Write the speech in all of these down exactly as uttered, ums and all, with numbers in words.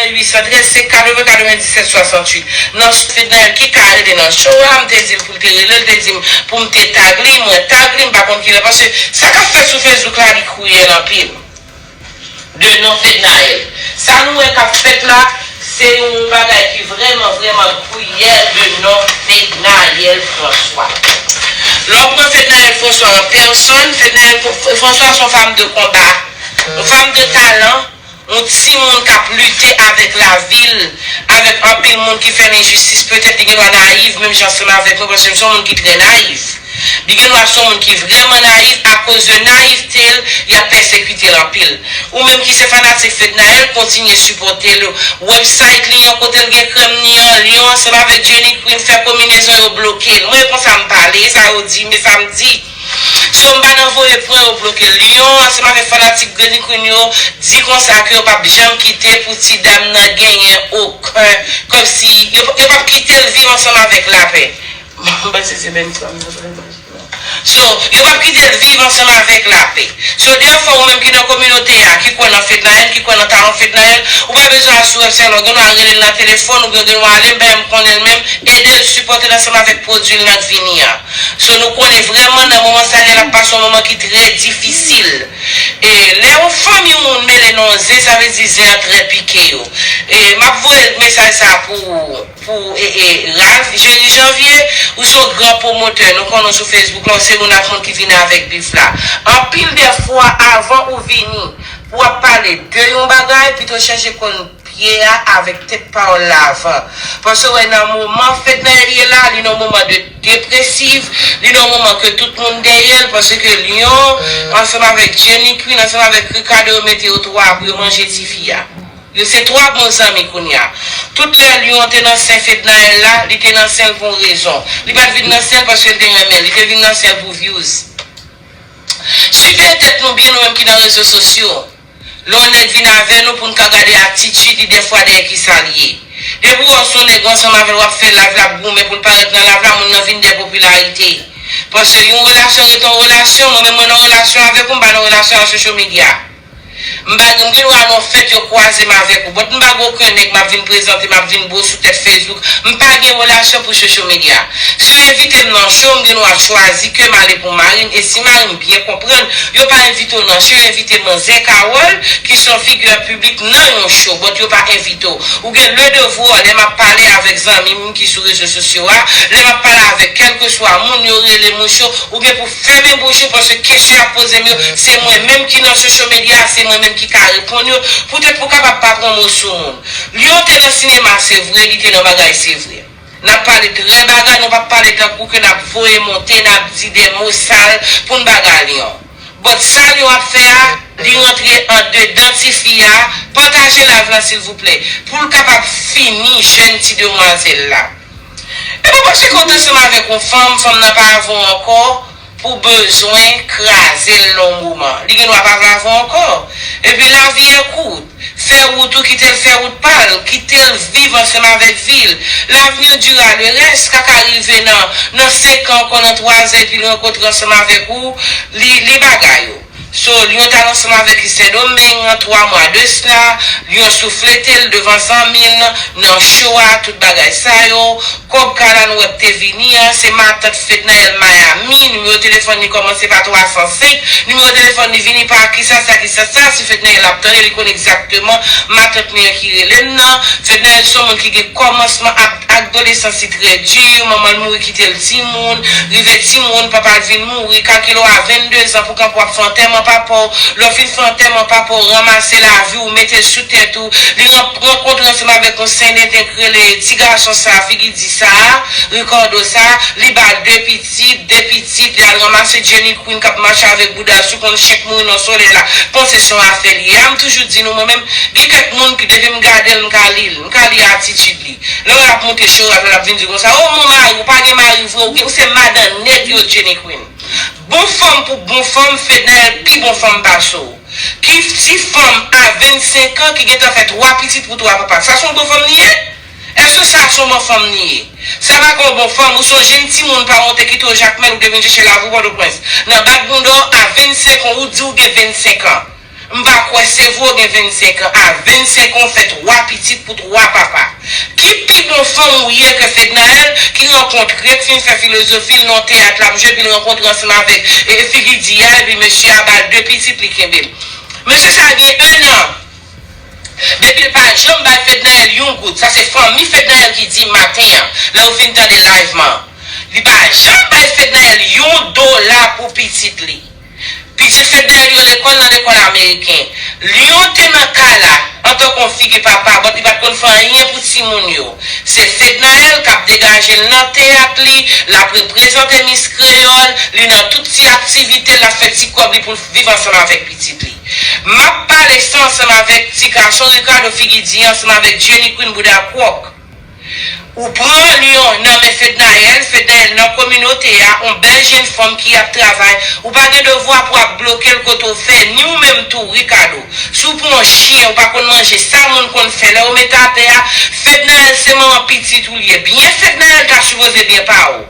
uit san trèz, se katreven katrevendiset swasantuit. Nan Fednaelle ki ka rete nan show a, m te di l pou l te rele, l te di m pou m te tag li, mwen tag li, m pa konn kilè, paske sa k ap fèt sou Facebook la, li kriyèl anpil. De non Fednaelle. Sa nou wè k ap fèt la, se yon bagay ki vrèman, vrèman kriyèl de non Fednaelle François. Lè w pran Fednaelle François an pèsòn, Fednaelle François se yon fanm de konba, yon fanm de talan, yon timoun k ap lite avèk lavi l, avèk anpil moun ki fè l enjistis. Petèt li gen dwa nayiv, menm jan ansanm avèk mwen, paske m se yon moun ki trè nayiv. Li gen dwa se yon moun ki vrèman nayiv, akoz de nayivte l, y ap pèsekite l anpil. Ou menm ki se fanatik Fednaelle, kontinye sipòte l. Website li an, kote l gen krèm li an, li an ansanm avèk Jenny Queen fè konminezon, yo bloke l. Mwen, e konsa m pale, e sa yo di m, e sa m di. So, m pa nan voye pran yo bloke l. Lyon ansanm avèk fanatik Jenny Queen yo di konsa ke yo p ap janm kite pou ti dam nan genyen okenn, kòmsi yo, yo p ap kite l viv ansanm avèk lapè. M panse se menm fanm nan vrèman. So, yo p ap kite l viv ansanm avèk lapè. So, dèfwa ou menm ki nan kominote a, ki kwè nan Fednaelle, ki kwè nan talan Fednaelle, ou pa bezwen al sou website la, ou gen dwa rele l nan telefòn, oubyen ou gen dwa ale, m pa menm konnen l menm, ede l sipòte l ansanm avèk pwodui l nan k vini an. So, nou konnen vrèman nan moman sa a, l ap pase yon moman ki trè difisil. E lè yon fanmi moun mele nan yon zen, sa vle di zen an trè pike yo. E m ap voye mesaj sa a pou, pou e, e, Ralph Jerry Janvier, ou se yon gran pwomotè, nou konnen w sou Facebook la, ou se moun ak moun ki vini avèk bif la. Anpil de fwa, avan ou vini, pou w ap pale de yon bagay, pito chèche konn pye a avèk tèt pawòl la avan. Paske w wè nan moman Fednaelle ye la, li nan moman de depresiv, li nan moman ke tout moun dèyè l, paske Lyon, ansanm avèk Jenny Queen, ansanm avèk Ricardo, yo mete yo twa pou yo manje tifi a. Yo se twa bon zanmi kounye a. Tout lè Lyon te nan sen Fednaelle la, li te nan sen l pou yon rezon. Li pa t vin nan sen l paske l te renmen l, li te vin nan sen l pou views. Siveye tèt nou byen, nou menm ki nan rezo sosyo. Lè yon nèg vin avè nou pou n ka gade atitid li, dèfwa dèyè kisa l ye. Depi w wè se yon nèg ou ansanm avè l, w ap fè live, l ap goumen pou l parèt nan live la, moun nan vin dèyè popilarite. Paske yon relasyon rete yon relasyon, mwen menm mwen nan relasyon avèk ou, m pa nan relasyon nan social media. M pa gen, m gen dwa nan yon fèt yo kwaze m avèk ou, but m pa gen okenn nèg m ap vin prezante, m ap vin bo sou tèt Facebook. M pa gen relasyon pou social media. Si yo envite m nan show, m gen dwa chwazi ke m ale pou mari m. E si mari m byen konprann, yo pa envite w nan show, yo envite Manzè Carole, ki se yon figi piblik nan yon show, but yo pa envite w. Ou gen le devwa, lè m ap pale avèk zanmi m ki sou rezo sosyo a, lè m ap pale avèk kèlkeswa moun, yo rele m yon show, ou gen pou fèmen bouch ou, paske kesyon y ap poze m yo, se mwen menm ki nan social media, se mwen menm ki ka reponn yo, poutèt pou kapab pa pran mo sou moun. Lyon te nan sinema, se vre, li te nan bagay, se vre. N ap pale trè bagay, nou p ap pale tankou ke n ap voye monte, n ap di de mo sal pou n bagay Lyon. But sa Lyon ap fè a, li rantre andedan tifi a, pataje live la silvouplè, pou l kapab fini jèn ti demwazèl la. E mwen panse ke w te ansanm avèk yon fanm, fanm nan pa avè w ankò, pou bezwen kraze l nan yon moman. Li gen dwa pa vle avè w ankò. Epi lavi e kout. Fè wout ou kite l fè wout pa l, kite l viv ansanm avèk vi l. L'avenir dira le reste, sa ka rive nan, nan senk an ankò, nan twa zan, epi l rankontre ansanm avèk ou, li, li bagay ou. So, Lyon t al ansanm avèk li Sendomeng, twa mwa de sila, Lyon souflete l devan zanmi l, nan show a, tout bagay sa yo. Kòb kay la nou wè k te vini an, se matant Fednaelle Miami, nimewo telefòn li kòmanse pa twa san senk, nimewo telefòn li vini pa kisa sa, kisa sa, si Fednaelle ap tande, li konn egzakteman matant li an ki rele m nan. Fednaelle se yon moun ki gen kòmansman ak adolesans li trè di, manman l mouri kite l timoun, rive timoun, papa l vin mouri, kalkile w a vennde zan pou kanpe w ap fè antèman papa w, lè w fin fè antèman papa w, ranmase lavi w, mete l sou tèt ou, li ran-, rankontre ansanm avèk yon sendenden k rele ti gason sa, figi di sa, Ricardo sa, li ba l de pitit, de pitit, li al ranmase Jenny Queen k ap mache avèk bouda l sou konn chen k mouri nan solèy la, panse se yon afè li ye. A, m toujou di nou, mwen menm, gen kèk moun ki depi m gade l, m ka li l, m ka li atitid li. Lè w ap monte show, apre l ap vin di konsa, o, mon mari, ou pa gen mari vre, ou gen, ou se madan nèg yo, Jenny Queen. Bon fanm pou bon fanm, Fednaelle pi bon fanm pase w. Ki ti fanm a vennsenk an ki gentan fè twa pitit pou twa papa. Sa se yon bon fanm li ye? Èske sa se yon bon fanm li ye? Sa pa ka yon bon fanm, ou se yon jenn timoun pa wonte kite w Jakmèl, ou te vin chèche lavi w Pòtoprens. Nan bat bounda w a vennsenk an, ou di w gen vennsenk an. M pa kwè se vre w gen vennsenk an. A vennsenk an, w fè twa pitit pou twa papa. Ki pi bon fanm ou ye ke Fednaelle, ki rankontre, k fin fè filozofi l nan teyat l ap jwe, epi l rankontre ansanm avèk e, e figi di a, epi mesye a ba l de pitit li kenbe l. Mesye sa gen en an. Depi l pa janm bay Fednaelle yon goud. Sa se fanmi Fednaelle ki di maten an, lè w fin tande live man. Li pa janm bay Fednaelle yon dola pou pitit li. Pitit Fednaelle yo lekòl nan lekòl ameriken. Lion te nan ka la, antanke yon figi papa, but li pa t konn fè anyen pou timoun yo. Se Fednaelle k ap degaje l nan teyat li, l ap reprezante Miss Kreyòl, li nan tout ti aktivite, l ap fè ti kòb li pou l viv ansanm avèk pitit li. M ap pale sa ansanm avèk ti gason Ricardo figi di ansanm avèk Jenny Queen bouda kwòk. Ou pran Lion nan men Fednaelle, Fednaelle nan kominote a, yon bèl jenn fanm ki ap travay, ou pa gen devwa pou ap bloke l kote w fè, ni ou menm tou, Ricardo. Si w pran yon chyen, ou pa konn manje sa moun konn fè lè yo mete atè a, Fednaelle se manman pitit ou l ye. Byen Fednaelle ta sipoze byen pa ou.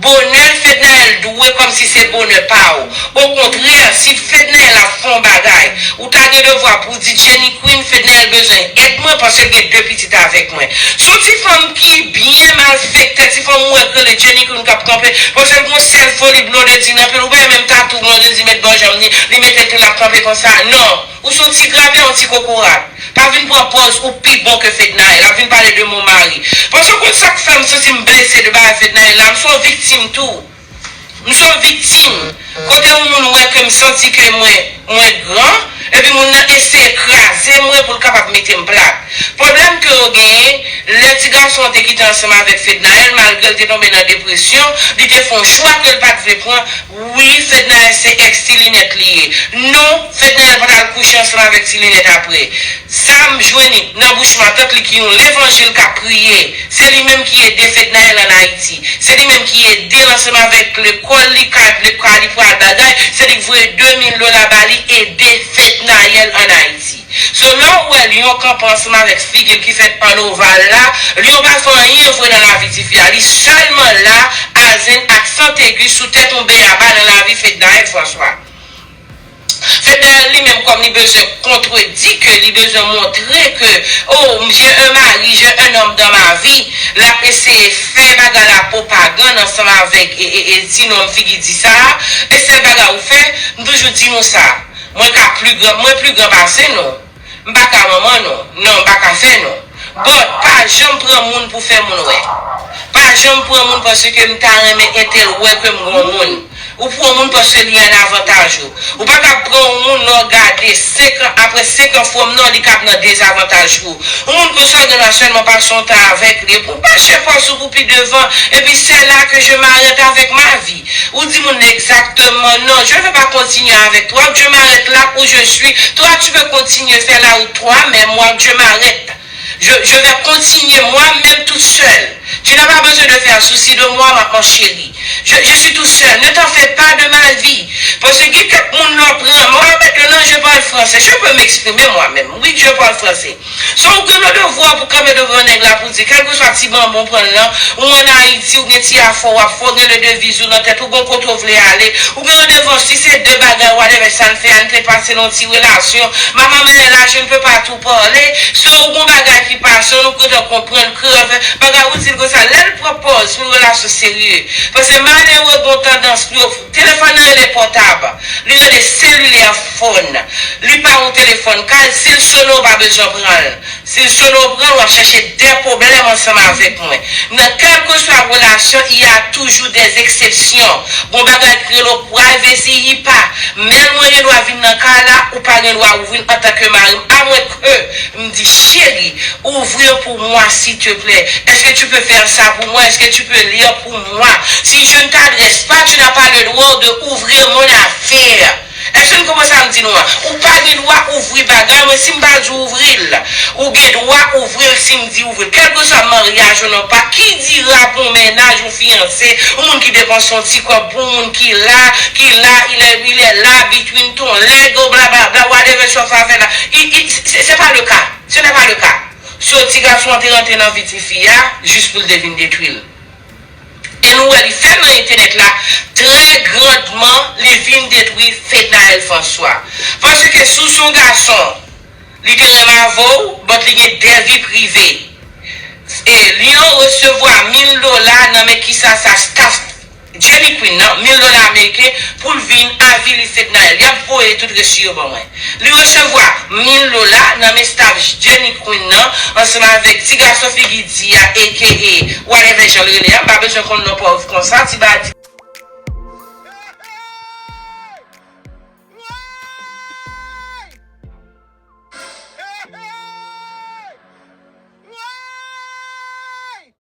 Bonè Fednaelle dwe kòmsi se bonè pa ou. Okontrè, si Fednaelle ap fè yon bagay, ou ta gen devwa pou di Jenny Queen, Fednaelle bezwen èd mwen paske l gen de pitit avèk mwen. Se yon ti fanm ki byen malfektè, ti fanm ou wè k rele Jenny Queen k ap kanpe, paske l gen yon sèl foli Blondedy nan pye l, ou pa menm tatou Blondedy met bò janm li, li mete l tou l ap kanpe konsa. Non, ou se yon ti grapè, yon ti kokorat. Pa vin pran pòz ou pi bon ke Fednaelle, ap vin pale de mon mari. Paske w konn sa k fè m santi m blese de bagay Fednaelle la, m se yon viktim tou. M se yon viktim. Kote yon moun wè ke m santi ke mwen, mwen gran, epi moun nan eseye kraze mwen pou l kapab mete m plat. Pwoblèm ke yo genyen, lè ti gason an te kite ansanm avèk Fednaelle, malgre l te tonbe nan depresyon, li te fè yon chwa ke l pa t vle pran. Wi, Fednaelle se ex Ti Linèt li ye. Non, Fednaelle pa t al kouche ansanm avèk Ti Linèt apre. Sa m jwenn nan bouch matant li ki yon levanjil k ap priye. Se li menm ki ede Fednaelle ann Ayiti. Se li menm ki ede l ansanm avèk lekòl li, kay lekòl li pral bagay. Se li k voye de mil dola ba li ede Fednaelle ann Ayiti. So, lè w wè Lion kanpe ansanm avèk figi l ki fèt an oval la, Lion pa fè anyen vre nan lavi tifi a. Li sèlman la, azen ak santegi sou tèt yon beyaba nan lavi Fednaelle François. Fednaelle li menm kòm li bezwen kontredi ke, li bezwen montre ke, oh, j'ai un mari, j'ai un homme dans ma vie, l ap eseye fè bagay la pwopagann ansanm avèk e, e, e ti nonm figi di sa a. E sèl bagay ou fè, m toujou di nou sa. Mwen ka pli gran, mwen pli gran pase nou. M pa ka manman nou. Non, m pa ka fè nou. But, pa janm pran moun pou fè moun wè. Pa janm pran moun paske m ta renmen entèl wè ke m gon moun. Ou pran moun paske li an avantaj ou. Ou pa ka pran yon moun lè w gade senk an, apre senk an from now, li ka ap nan dezavantaj pou ou. Yon moun konsa w gen dwa sèlman pase yon tan avèk li, epi w pa chèche pòz ou pou pi devan, epi c'est là que je m'arrête avec ma vie. Ou di moun nan egzakteman, non, je ne vais pas continuer avec toi, je m'arrête là où je suis. Toi, tu peux continuer, fais la route toi-même, moi, je m'arrête. Je, je vais continuer moi-même toute seule. Tu n'as pas besoin de faire souci de moi, ma, mon chéri. Je, je suis tout seul. Ne t'en fais pas de ma vie. Paske gen kèk moun nan pran, mwen mèt yo nan je parle français. Je peux m'exprimer moi-même. Oui, je parle français. So, ou gen le devwa pou kanpe devan nèg la pou di, kèlkeswa ti banbon pran l lan, ou ann Ayiti, ou gen ti afè w ap fè, ou gen le deviz ou nan tèt ou, gon kote w vle ale, ou gen le devwa, si se de bagay, whatever, sa n fè a, n te pase nan ti relasyon, ma maman est là, je ne peux pas tout parler. So, ou gon bagay ki pase, nou gentan konprann ke bagay ou di l konsa, lè l pran pòz pou yon relasyon serye. Paske malere gon tandans pou yo, telefòn nan rele pòtab, li rele selilè fòn, li pa yon telefòn kay, si l sone, ou pa bezwen pran l. Si l sone, ou pran l, w ap chèche de pwoblèm ansanm avèk mwen. Nan kèlkeswa relasyon, il y a toujours des exceptions. Gon bagay ki rele privacy HIPAA. Menm mwen gen dwa vin nan kay la, ou pa gen dwa ouvri l antanke mari m, amwenke m di, cheri, ouvrir pour moi, s'il te plaît. Est-ce que tu peux faire ça pour moi? Est-ce que tu peux lire pour moi? Si je ne t'adresse pas, tu n'as pas le droit de ouvrir mon affaire. Èske n konprann sa m di nou an? Ou pa gen dwa ouvri bagay mwen si m pa di w ouvri l. Ou gen dwa ouvri l si m di ouvri l. Kèlkeswa maryaj ou nan pa, qui dira pou yon mennaj, yon fiyanse, yon moun ki depanse yon ti kòb pou yon moun ki la, ki la, il est, il est là, between ton leg, blablabla, whatever sa w fè la. I, i, se, se pa le ka. Ce n'est pas le cas. Si yon ti gason an te rantre nan vi tifi a, jis pou l te vin detwi l. E Nou wè li fè nan entènèt la, trè grandman, li vin detwi Fednaelle François. Paske si w se yon gason, li te renmen avè w, but li gen de vi prive. E li an resevwa mil dola nan men kisa sa staff Jenny Queen nan, mil dola ameriken, pou l vin avili Fednaelle. Y ap voye tout resi yo ban mwen. Li resevwa mil dola nan men staff Jenny Queen nan, ansanm avèk ti gason figi di a, A K A whatever jan l rele a, m pa bezwen konn non pòv konsa, ti badi.